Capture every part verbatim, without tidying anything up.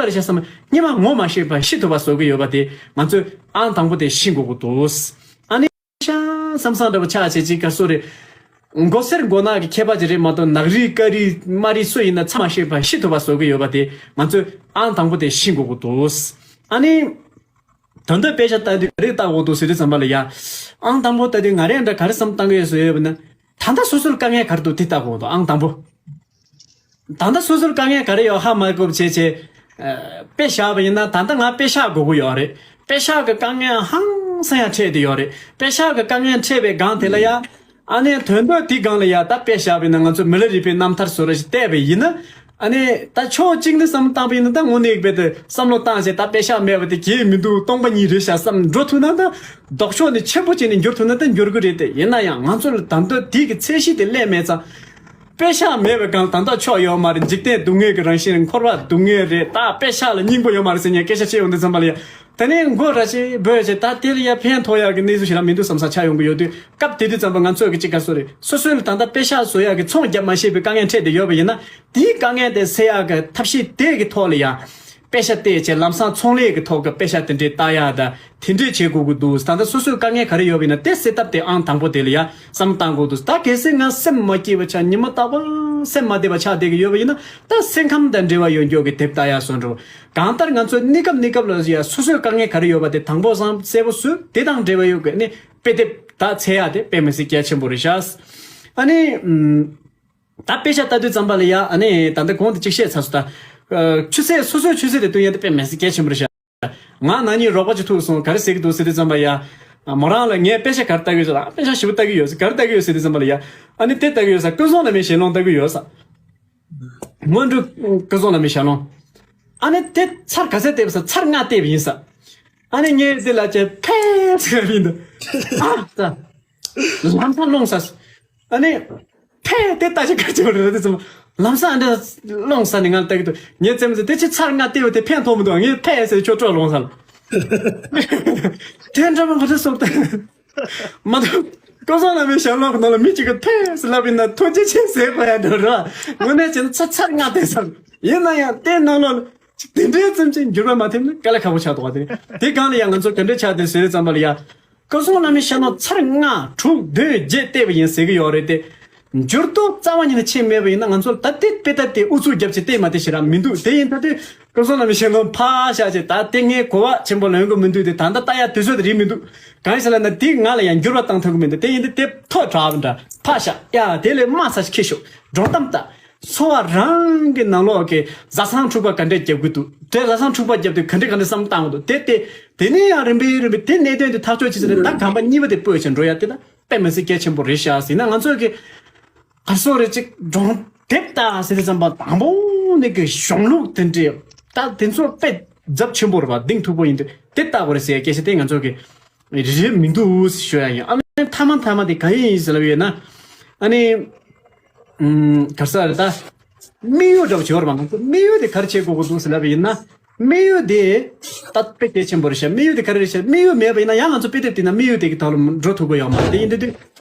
རེད་ཤག་བསམ། སྔོན་མ་ངོ་མ་ཤེས་པ་ཤི་ཐུབ་པ་བཟོ་གི་ཡོད་པ་དེ་ང་ཚོས་ཨང་དང་པོ་དེ་ཤེས་དགོས་ཀྱི་འདུག། ཨ་ནི་ཤ་བསམ་བསམ་འདྲ་པོ་ཆགས་བྱས་ཅིག་ག་སོ་རེད། མགོ་སེར་མགོ་ནག་གི་ཁྱད་པར་ཅིག་རེད་མ་གཏོགས་ནག་རིལ་དཀར་རིལ་དམར་རིལ་སུ་ཡིན་ན་ཚང་མ་ཤེས་པ་ཤི་ཐུབ་པ་བཟོ་གི་ཡོད་པ་དེ་ང་ཚོས་ཨང་དང་པོ་དེ་ཤེས་དགོས་ཀྱི་འདུག། ཨ་ནི། ད་ལྟ་དཔེ་ཆ་ལྟ་དུས་ག་རེ་ལྟ་དགོས་འདུག་ཟེར་དུས་ཙམ་པ་ལ་ཡ། ཨང་དང་པོ་ལྟ་དུས་ང་རས་འདྲ་ག་རེ་བསམ་བཏང་གི་ཡོད་ཟེར་ཡོད་པ་ན། ད་ལྟ་སོ་སོར་དཀའ་ངལ་ག་རེ་འདུག་དེ་ལྟ་དགོས་འདུག་ཨང་དང་པོ། ད་ལྟ་སོ་སོར་དཀའ་ངལ་ག་རེ་ཡོད་ཧ་མ་གོ་བྱས་བྱས། དཔེ་བཞག་པ་ཡིན་ན་ད་ལྟ་ང་དཔེ་ཤག་དགོས་ཀྱི་ཡོད་རེད། དཔེ་ཤག་གི་དཀའ་ངལ་ཧང་སང་ཡ་འཕྲད་བསྡད་ཡོད་རེད། དཔེ་ཤག་གི་དཀའ་ངལ་འཕྲད་པའི་སྒང་དེ་ལ་ཡ། ཨ་ནི་དོན་དག་དེའི་སྒང་ལ་ཡ་ད་དཔེ་བཞག་པ་ཡིན་ན་ང་ཚོ་མི་ལ་རས་པའི་རྣམ་ཐར་བཟོ་འདྲ་ཞིག་བལྟས་པ་ཡིན་ན། ཨ་ནི་ད་ཕྱོགས་གཅིག་ནས་བསམ་བློ་བཏང་པ་ཡིན་ན་ད་དངོས་གནས་རྦད་དེ་བསམ་བློ་བཏང་བྱས་ད་དཔེ་ཤག་མེད་པ་དེ་གལ་མི་འདུག་སྟོང་པ་ཉིད་རེད་ཤག་བསམ་འགྲོ་ཐུབ་ན་ད། ལྡོག་ཕྱོགས་ནས་ཆེན་པོ་བྱས་ནས་འགྱུར་ཐུབ་ན་ད་འགྱུར་གི་རེད་དེ། ཡིན་ན་ཡང་ང་ཚོ་ལ་ད་ལྟ་དེ་གི་ཚད་གཞི་དེ་སླེབས་མེད་ཙང་། དཔེ་ཤག་མེད་པའི་སྒང་ད་ལྟ་ཆོག་ཡོད་མ་རེད། འཇིག་རྟེན་སྡུག་བསྔལ་གྱི་རང་བཞིན་རེད། འཁོར་བ་སྡུག་བསྔལ་རེད། ད་དཔེ་ཤག་ལ་སྙིང་པོ་ཡོད་མ་རེད་ཟེར་ནས་སྐད་ཆ་བཤད་ཡོང་དུས་ཙམ་པ་ལ་ཡ། དེ་ནས་མགོ་ར་ཞིག་སྦོས་བྱས་ད་དེ་ལ་ཡ་ཕན་ཐོགས་ཡག་གི་གནས་ཚུལ་ཞིག་རང་མི་འདུག་བསམ་ས་ཆགས་ཡོང་གི་ཡོད་དུས་སྐབས་དེ་དུས་ཙམ་པ་ང་ཚོས་གི་ཅིག་ག་སོ་རེད། སོ་སོའི་ལ་ད་ལྟ་དཔེ་ཤག་བཟོ་ཡག་གི་ཚོང་རྒྱབ་མ་ཤེས་པའི་དཀའ་ངལ་འཕྲད་བསྡད་ཡོད་པ་ཡིན་ན། དེའི་དཀའ་ངལ་དེ་སེལ་ཡག་གི་ཐབས་ཤེས་དེ་གི་ཐོག་ལ་ཡ། དཔེ་ཤག་བལྟས་བྱས་ལམ་སང་ཚོང་ལས་ཀྱི་ཐོག་གི་དཔེ་ཤག་དེ་འདྲས་ལྟ་ཡག་དང་དེ་འདྲས་བྱེད་དགོས་ཀྱི་འདུག། ད་ལྟ་སོ་སོའི་དཀའ་ངལ་ག་རེ་ཡོད་པ་ཡིན་ན་དེ་སེལ་ཐབས་དེ་ཨང་དང་པོ་དེ་ལ་ཡ་བསམ་བློ་བཏང་དགོས་འདུག། ད་གལ་སྲིད་ང་སེམས་མ་སྐྱིད་པ་ཆགས་ཉི་མ་རྟག་པར་སེམས་མ་བདེ་བ་ཆགས་བསྡད་ཀྱི་ཡོད་པ་ཡིན་ན་ད་སེམས་ཁམས་དང་འབྲེལ་བ་ཡོད་མཁན་གྱི་དེབ་ལྟ་ཡག་བཟོ་འགྲོ། གང་ལྟར་ང་ཚོ་གནས་སྐབས་གནས་སྐབས་ལ་ཡ་སོ་སོའི་དཀའ་ངལ་ག་རེ་ཡོད་པ་དེ་དང་པོ་བསམ་གསལ་པོ་བཟོས་དེ་དང་འབྲེལ་བ་ཡོད་དགོས་ནི་དཔེ་དེབ་ད་འཚོལ་ཡག་དེ་དཔེ་མི་སྲིད་གལ་ཆེན་པོ་རེད་ཤག། ཨ་ནི། ད་དཔེ་ཆ་ལྟ་དུས་ཙམ་པ་ལ་ཡ་ཨ་ནི་ད་ལྟ་གོང་དུ་གཅིག་བཤད་ཚར་སོང་ད། ཆུ་ཚད་སོ་སོའི་ཆུ་ཚད་དེ་སྟོན་ཡ་དེ་དཔེ་མི་སྲིད་གལ་ཆེན་པོ་རེད་ཤག། ང་ན་ནིང་རོགས་པ་ཅིག་ཐུག་སོང་ག་རེ་ཟེར་གི་འདུག་ཟེར་དུས་ཙམ་པ་ཡ། མོ་རང་ལ་ངས་དཔེ་ཆ་ག་རེ་ལྟ་གི་ཡོད་ཟེར་ལ་དཔེ་ཆ་ཞེ་པོ་ལྟ་གི་ཡོད་ཟེར་ག་རེ་ལྟ་གི་ཡོད་ཟེར་དུས་ཙམ་པ་ལ་ཡ། ཨ་ནི་དེ་ལྟ་གི་ཡོད་ས་ཀུན་བཟང་བླ་མའི་ཞལ་ལུང་ལྟ་གི་ཡོད་ས། སྔོན་འགྲོ་ཀུན་བཟང་བླ་མའི་ཞལ་ལུང་། ཨ་ནི་དེ་ཚར་ག་ཚད་བལྟས་པ་ས་ཚར་ལྔ་བལྟས་པ་ཡིན་ས། ཨ་ནི་ངས་དེ་ལ་ཅེ་ཕེ་ཟེར་བ་ཡིན་འདུག་ཨ་ཙ། ལམ་སང་སློང་ས། ཨ་ནི། ཕེ་དེ་ལྟ་ཅི་ག་ཅི་རེད་དེ་ཙམ། ལམ་སང་འདྲ་སློང་ས་ནི་ང་ལྟ་གི་འདུག་ངས་ཙེ་མ་ཙེ་དེ་ཅི་ཚར་ལྔ་བལྟས་པ་དེ་ཕན་ཐོགས་མི་འདུག་ངས་ཕེ་ཟེར་ཁྱོད་སྤྲོ་སློང་ས་ལ། དེ་འདྲ་མ་ང་ཚོ་སོགས་ད། མ་གཏོགས། ཀུན་བཟང་བླ་མའི་ཞལ་ལུང་གི་ནང་ལ་མི་གཅིག་གིས་ཕེ་ཟེར་ལབ་ཡིན་ན་ཐུགས་རྗེ་ཆེ་ཟེར་དགོས་ཡ་འདྲ་ར། དངོས་གནས་བྱས་ན་ཚར་ཚར་ལྔ་བལྟས་ས། ཡིན་ན་ཡང་དེ་ནང་ལོགས་ལ། དེ་འདྲའི་ཙམ་ཅིག་འགྱུར་བ་མ་ཐེབས་ན་དཀའ་ལས་ཁག་པོ་ཆགས་འདུག་བ་དེ། དེ་སྒང་ལ་ཡང་ང་ཚོ་ག་འདྲ་ཆགས་དེ་ཟེར་ཙམ་པ་ལ་ཡ། ཀུན་བཟང་བླ་མའི་ཞལ་ནང་ཚར་ལྔ་དྲུག་བདུན་བརྒྱད་བལྟས་པ་ཡིན་ཟེར་གི་ཡོད་རེད་དེ། འགྱུར་ལྡོག་རྩ་བ་ཉིད་ནས་ཕྱིན་མེད་པ་ཡིན་ན་ང་ཚོ་ད་ལྟའི་དཔེ་ལྟ་དེ་ཨུ་ཚུགས་རྒྱབ་ཅིག་བལྟས་མ་བལྟས་ཞེ་དྲག་མི་འདུག་དེ་ཡིན་ད་དུས་ཀུན་བཟང་བླ་མའི་ཞལ་ནང་ཕར་བཞག་ཅིག་ད་དེ་ངས་གོ་བ་ཆེན་པོ་ལོན་གི་མི་འདུག་དེ་ད་ལྟ་ལྟ་ཡ་དུས་ཚོད་དེ་རེད་མི་འདུག་གང་ཡིན་ཟེར་ལབ་ན་དེ་ང་ལ་ཡང་འགྱུར་བ་བཏང་ཐུབ་གི་མི་འདུག་དེ་ཡིན་དུས་དེ་ཐོག་དྲག་པ་འདྲ་ཕར་བཞག་ཡ་དེ་ལས་དམའ་ས་ཞིག་ཁྱེར་ཤོག་སྒྲུང་གཏམ་ལྟ། འཚོ་བ་རང་གི་ནང་ལོགས་ཀྱི་བཟའ་ཚང་འཁྲུག་པ་ག་འདྲས་རྒྱབ་གི་འདུག་དེ་བཟའ་ཚང་འཁྲུག་པ་རྒྱབ་དུས་ག་འདྲས་ག་འདྲས་བསམ་བཏང་གི་འདུག་དེ་དེ་དེ་ནས་ཡང་རིམ་པས་རིམ་པས་དེ་གནད་དོན་དེ་ཐག་གཅོད་བྱེད་ཟེར་ནས་ད་གོམ་པ་གཉིས་པ་དེ་སྤོས་བྱས་འགྲོ་ཡ་དེ་ད་དཔེ་མི་སྲིད་གལ་ཆེན་པོ་རེད་ཤག་ཟེར་ན་ང་ཚོས་ཀྱི་ག་སོག་རེ་གཅིག་སྒྲུང་དེབ་ལྟ་ཟེར་དུས་ཙམ་པ་དང་པོ་ནས་ཀྱི་གཞུང་ལུགས་དེ་འདྲས་ད་དེ་ཚོ་དཔེ་རྒྱབ་ཆེན་པོ་རེད་པ་གདེང་མཐུག་པོ་ཡིན་དུས་དེ་ལྟ་དགོས་རེད་ཟེར་ཡ་སྐད་ཆ་དེ་ང་ཚོས་ཀྱི་རེད་མི་འདུག་ཞུ་ཡ་ཡིན། ཨ་ནི་མཐའ་མ་མཐའ་མ་དེ་ག་ཡིན་ཟེར་ལབ་ཡོད་ན། ཨ་ནི། ཨུམ། ག་རེ་ཟེར་རེད་ད། དམིགས་ཡུལ་འདྲ་བོ་བྱེད་པ་རེད་པ། ང་ཚོ་དམིགས་ཡུལ་དེ་ག་རེ་བྱེད་དགོས་ཀྱི་འདུག་ཟེར་ལབ་པ་ཡིན་ན། དམིགས་ཡུལ་དེ། ད་དཔེ་གལ་ཆེན་པོ་རེད་ཤག་དམིགས་ཡུལ་དེ་ག་རེ་རེད་ཤག་དམིགས་ཡུལ་མེད་པ་ཡིན་ན་ཡང་ང་ཚོ་དཔེ་དེབ་བལྟས་ན་དམིགས་ཡུལ་དེ་གི་ཐོག་ལ་འགྲོ་ཐུབ་ཀྱི་ཡོད་མ་རེད། དེ་ཡིན་དུས་དུས།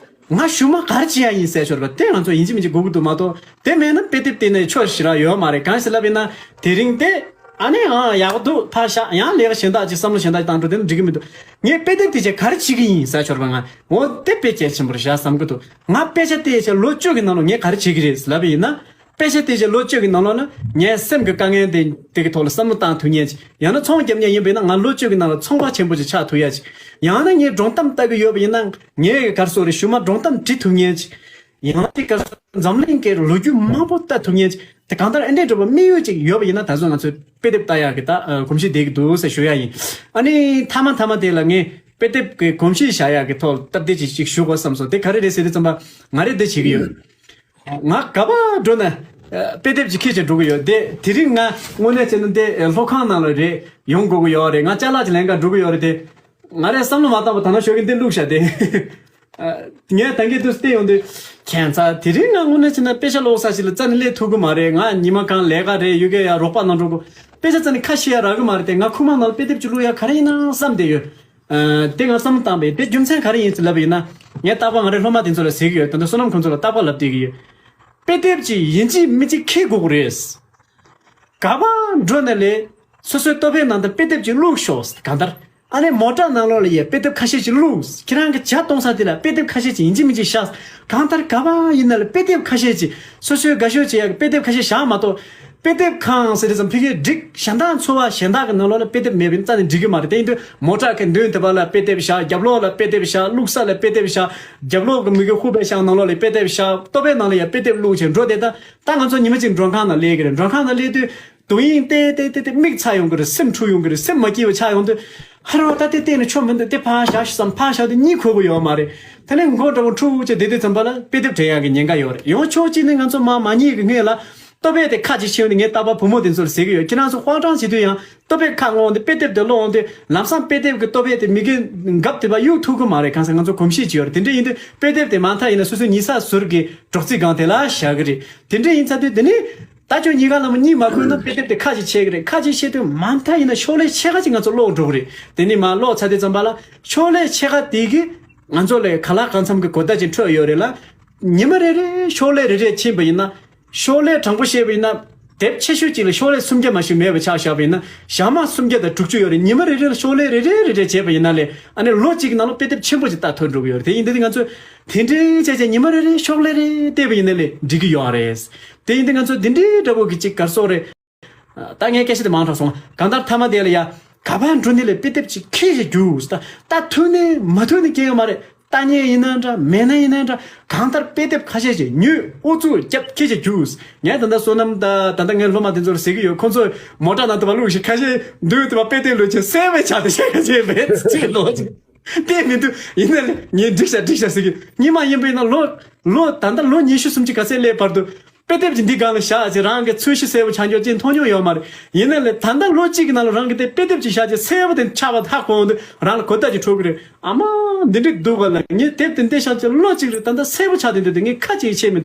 ང་གཞུག་མ་ག་རེ་བྱེད་ཡ་ཡིན་ཟེར་ཞོར་བ་དེ་ང་ཚོ་ཡིན་གཅིག་མིན་གཅིག་དགོས་ཀྱི་འདུག་མ་གཏོགས། དེ་མེད་ན་དཔེ་དེབ་བལྟས་ནས་ཆོ་ཞེ་དྲག་ཡོད་མ་རེད། གང་ཞིག་ལབ་ཡིན་ན། དེ་རིང་དེ། ཨ་ནི་ཨང་ཡག་པོ་འདུག་ཕར་བཞག་ཡང་ལས་ཀ་གཞན་དག་ཅིག་བསམ་བློ་གཞན་དག་ཅིག་བཏང་འགྲོ་དེ་ནི་འགྲིག་གི་མི་འདུག་ངས་དཔེ་དེབ་དེ་ཆེད་ག་རེ་བྱེད་ཀྱི་ཡིན་ཟེར་ཞོར་བ་ང་འོ་དེ་དཔེ་གལ་ཆེན་པོ་རེད་ཤག་བསམ་གྱི་འདུག་ང་དཔེ་ཆ་དེ་ཆེད་ལོ་བཅུ་གི་ནང་ལ་ངས་ག་རེ་བྱེད་ཀྱི་རེད་ལབ་པ་ཡིན་ན། དཔེ་ཆ་དེ་ཆེད་ལོ་བཅུ་གི་ནང་ལོགས་ན་ངའི་སེམས་ཀྱི་དཀའ་ངལ་དེ་དེ་གི་ཐོག་ལ་བསམ་བློ་བཏང་ཐུབ་མཁན་ཅིག་ཡང་ན་ཚོང་རྒྱབ་མཁན་ཡིན་པ་ཡིན་ན་ང་ལོ་བཅུ་གི་ནང་ལ་ཚོང་པ་ཆེན་པོ་ཅིག་ཆགས་ཐུབ་ཡ་ཅིག་ཡང་ན་ངས་སྒྲུང་གཏམ་ལྟ་གི་ཡོད་པ་ཡིན་ན་ངས་ག་རེ་ཟེར་རེད་གཞུག་མ་སྒྲུང་གཏམ་འབྲི་ཐུབ་མཁན་ཅིག་ཡང་དེ་ག་འཛམ་གླིང་གི་ལོ་རྒྱུས་མང་པོ་ལྟ་ཐུབ་མཁན་ཅིག་དེ་གང་ལྟར་ཨེ་འདྲའི་འདྲ་པོ་དམིགས་ཡུལ་ཅིག་ཡོད་པ་ཡིན་ན་ད་གཟོད་ང་ཚོས་དཔེ་དེབ་ལྟ་ཡག་གི་ད་གོམས་གཤིས་ལྡན་གྱི་འདུག་ཟེར་ཞུ་ཡ་ཡིན། ཨ་ནི་མཐའ་མ་མཐའ་མ་དེ་ལ་ངས་དཔེ་དེབ་ཀྱི་གོམས་གཤིས་བཞག་ཡག་གི་ཐོག་སྟབས་བདེ་ཅིག་ཅིག་ཞུ་དགོས་བསམ་སོང་། དེ་ག་རེ་རེད་ཟེར་དུས་ཙམ་པ་ང་རེ་འདི་བྱེད་ཀྱི་ཡོད། ང་ག་པར་འགྲོ་ན་དཔེ་དེབ་ཅིག་འཁྱེར་བྱས་འགྲོ་གི་ཡོད། དེ་དེ་རིང་ང་དངོས་གནས་བྱས་ན་འདི་སློབ་ཁང་ནང་ལ་རེད་ཡོང་དགོས་ཀྱི་ཡོད་རེད། ང་ཅ་ལག་ཅིག་ལེན་ག་འགྲོ་གི་ཡོད་རེད་དེ། ང་རས་བསམ་བློ་མ་བཏང་བ་ད་ནང་ཞོགས་ཀྱི་འདི་བླུགས་བཞག་སྟེ། ངས་ད་གིན་དུས་བལྟས་ཡོང་དུས། ཁྱད་མཚར་དེ་རིང་ང་དངོས་གནས་བྱས་ན་དཔེ་ཆ་ཀློག་ས་ཞིག་ལ་རྩ་ནས་སླེབས་ཐུབ་ཀྱི་མ་རེད། ང་ཉི་མ་གང་ལས་ཀ་རེད་ཡུལ་སྐད་ཡ་རོགས་པ་ནང་འགྲོ་དགོས། དཔེ་ཆ་རྩ་ནས་ཁ་ཕྱེ་ཡ་རག་གི་མ་རེད་དེ་ང་ཁུག་མ་ནང་ལ་དཔེ་དེབ་ཅིག་བླུགས་ཡ་ག་རེ་ཡིན་ན་བསམ་བསྡད་ཡོད། དེ་ང་བསམ་བློ་བཏང་པས་དེ་རྒྱུ་མཚན་ག་རེ་ཡིན་ཟེར་ལབ་པ་ཡིན་ན། ངས་རྟག་པར་ང་རའི་སློབ་མ་དེ་ཚོ་ལ་ཟེར་གྱི་ཡོད། ད་ལྟ་བསོད་ནམས་ཁོང་ཚོ་ལ་རྟག་པར་ལབ་བསྡད་ཀྱི་ཡོད། དཔེ་དེབ་ཅིག་ཡིན་གཅིག་མིན་གཅིག་འཁྱེར་དགོས་ཀྱི་རེད། ག་པར་འགྲོ་ནས་ལས། སོ་སོའི་ལྟོ་ཕད་ནང་དུ་དཔེ་དེབ་ཅིག་བླུགས་ཤོག་གང་ལྟར། ཨ་ནི་མོ་ཊ་ནང་ལོགས་ལ་ཡ་དཔེ་དེབ་ཁ་ཤས་ཅིག་བླུགས། ཁྱེད་རང་གི་ཇ་བཏུང་ས་དེ་ལ་དཔེ་དེབ་ཁ་ཤས་ཅིག་ཡིན་གཅིག་མིན་གཅིག་བཞག་གང་ལྟར་ག་པར་ཡིན་ན་ལ་དཔེ་དེབ་ཁ་ཤས་ཅིག་སོ་སོའི་དགའ་ཤོས་བྱེད་ཡག་གི་དཔེ་དེབ་ཁ་ཤས་བཞག་མ་གཏོགས། དཔེ་དེབ་ཁང་ཟེར་དུས་ཙམ་ཕ་གིའི་སྒྲིག་གཞན་དག་འཚོ་བ་གཞན་དག་གི་ནང་ལོགས་ལ་དཔེ་དེབ་མེད་པའི་རྩ་ནས་འགྲིག་གི་མ་རེད། དེ་ཡིན་དུས་མོ་ཊ་གི་མདུན་དེ་པ་ལ་དཔེ་དེབ་བཞག་རྒྱབ་ལོགས་ལ་དཔེ་དེབ་བཞག་བླུགས་ས་ལ་དཔེ་དེབ་བཞག་རྒྱབ་ལོགས་ཀྱི་མི་གི་ཧུ་པའི་ཤང་ནང་ལོགས་ལ་དཔེ་དེབ་བཞག་ལྟོ་ཕད་ནང་ལ་ཡ་དཔེ་དེབ་བླུགས་བྱས་འགྲོ་དེ། ད་ད་ང་ཚོ་ཉི་མ་གཅིག་མགྲོན་ཁང་ནང་སླེབས་ཀྱི་རེད། མགྲོན་ཁང་ནང་སླེབས་དུས། རྡོ་དབྱིངས་བལྟས་བལྟས་བལྟས་བལྟས་མིག་ཚ་ཡོང་གི་རེད། སེམས་འཁྲུག་ཡོང་གི་རེད། སེམས་མ་སྐྱིད་པ་ཆགས་ཡོང་དུས། ཧ་རོ་ད་དེ་བལྟས་ནས་ཆོ་མི་འདུག་དེ་ཕར་བཞག་ཤིག་བསམ་ཕར་བཞག་དུས་གཉིད་ཁུག་གི་ཡོད་མ་རེད། དེ་ནས་མགོ་འདྲ་པོ་འཁྲུག་བྱས་བསྡད་དུས་ཙམ་པ་ལ་དཔེ་དེབ་དྲན་ཡག་གི་ཉེན་ཁ་ཡོད་རེད། ཡང་ཕྱོགས་གཅིག་ནས་ང་ཚོ་མ་མ་ཉིད་ཀྱི་སྔོན་ལ་ལྟོ་ཕད་དེ་ཁ་ཅིག་ཕྱེ་ཡོང་དུས་ངས་རྟག་པར་བུ་མོ་དེ་ཚོ་ལ་ཟེར་གྱི་ཡོད། ཁྱེད་རང་ཚོ་དཔང་རྟགས་བྱེད་དུས་ཡང་ལྟོ་ཕད་ཁ་སྔོག་འོང་དུས་དཔེ་དེབ་དེ་ཀློག་འོང་དུས་ལམ་སང་དཔེ་དེབ་ཀྱི་ལྟོ་ཕད་དེ་མི་གི་འགབ་དེ་པ་གཡུག་ཐུབ་གི་མ་རེད། གང་ཟེར་ང་ཚོ་གོམས་གཤིས་ཅིག་ཡོད་རེད། དེ་འདྲ་ཡིན་དུས་དཔེ་དེབ་དེ་མ་མཐའ་ཡིན་ན་སོ་སོའི་ཉལ་ས་ཟུར་གྱི་འབྲོག་རྩིས་སྒང་དེ་ལ་བཞག་གི་རེད། དེ་འདྲ་ཡིན་ཚར་དུས་དེ་ནི། ད་ཁྱོད་གཉིས་ཀ་ལ་མོ་གཉིད་མ་ཁུག་ན་དཔེ་དེབ་དེ་ཁ་ཅིག་ཕྱེ་གི་རེད། ཁ་ཅིག་ཕྱེ་དུས་མ་མཐའ་ཡིན་ན་ཤོག་ལྷེ་ཕྱེད་ཀ་ཅིག་ང་ཚོ་ཀློག་འགྲོ་གི་རེད། དེ་ནས་མར་ཀློག་ཚར་དུས་ཙམ་པ་ལ་ཤོག་ལྷེ་ཕྱེད་ཀ་དེ་གིས་ང་ཚོ་ལ་ག་ལ་གང་འཚམ་གྱི་གོ་བརྡ་ཅིག་འཕྲོད་ཡོད་རེད་ལ། ཉི་མ་རེ་རེ་ཤོག་ལྷེ་རེ་རེ་ཕྱིན་པ་ཡིན་ན། ཤོག་ལྷེ་དྲང་པོ་བཤད་པ་ཡིན་ན། དེབ་ཆེ་ཤོས་གཅིག་ལ་ཤོག་ལྷེ་སུམ་བརྒྱ་མ་ཞིག་མེད་པ་ཆགས་བཞག་པ་ཡིན་ན། ཞག་མ་སུམ་བརྒྱ་དང་དྲུག་ཅུ་ཡོད་རེད། ཉི་མ་རེ་རེ་ལ་ཤོག་ལྷེ་རེ་རེ་རེ་རེ་བྱས་པ་ཡིན་ན་ལས་ཨ་ནི་ལོ་གཅིག་གི་ནང་ལ་དཔེ་དེབ་ཆེན་པོ་ཅིག་ལྟ་ཐུབ་འགྲོ་གི་ཡོད་རེད། དེ་ཡིན་དུས་ང་ཚོས་དེ་འདྲའི་བྱས་བྱས་ཉི་མ་རེ་རེ་ཤོག་ལྷེ་རེ་བལྟས་པ་ཡིན་ན་ལས་འགྲིག་གི་ཡོད་རེད། དེ་ཡིན་དུས་ང་ཚོ་འདི་འདྲའི་འདྲ་པོ་གི་ཅིག་གར་སོགས་རེད། ད་ངས་སྐད་ཆ་དེ་མང་དྲགས་སོང་། གང་ལྟར་མཐའ་མ་དེ་ལ་ཡ། ག་པར་འགྲོ་ནི་ལས་དཔེ་དེབ་ཅིག་ཁྱེར་ཞིག་རྒྱུགས། ད་ད་ཐུག་ནས་མ་ཐུག་ནས་སྐྱེ་ཡོད་མ་རེད། ལྟ་མཁན་ཡིན་ན་འདྲ་མེད་ན་ཡིན་ན་འདྲ་གང་ལྟར་དཔེ་དེབ་ཁ་ཤས་ཤིག་ཉོས། ཨུ་ཚུགས་རྒྱབ་ཁྱེར་ཞིག་རྒྱུགས། ངས་ད་ལྟ་བསོད་ནམས་ད་ད་ལྟ་ངའི་སློབ་མ་དེ་ཚོར་ཟེར་གྱི་ཡོད། ཁོ་ཚོས་མོ་ཊ་ནང་དུ་བ་བླུགས་ཤིག་ཁ་ཤས་འདུག་དུ་བ་དཔེ་དེབ་ལོས་ཆེ་སེ་བའི་ཆ་དེ་ཤ་ཁ་ཤས་མེད་ཅེས་ལོ་ཅིག་དེ་མི་འདུག་ཡིན་ན་ལས་ངས་འགྲིག་ཤག་འགྲིག་ཤག་ཟེར་གི། ཉི་མ་ཡིན་པས་ན་ལོ་ལོ་ད་ལྟ་ལོ་ཉི་ཤུ་སུམ་ཅུ་ག་ཚད་སླེབས་བར་དུ། དཔེ་དེབ་ཀྱི་འདི་སྒང་ལ་བཞག་ཅིག་རང་གི་ཚོས་གཞི་གསལ་པོ་ཆགས་འཇོག་ཅིག་མཐོང་མྱོང་ཡོད་མ་རེད། ཡིན་ན་ལས་ད་ལྟ་ལོ་གཅིག་གི་ནང་ལ་རང་གི་དེ་དཔེ་དེབ་ཅིག་བཞག་ཅིག་གསལ་པོ་དེ་ཆགས་པ་ཧ་གོ་འོང་དུས་རང་ལ་གོ་བརྡ་ཅིག་འཕྲོད་ཀྱི་རེད། ཨ་མ། འདི་འདྲ་འདུག་ག་ལ་ངས་དེབ་དེ་འདི་བཞག་ཅིག་ལོ་གཅིག་རེད། ད་ལྟ་གསལ་པོ་ཆགས་དེ་འདུག་དེ་ངས་ཁ་ཅིག་ཕྱེ་མི།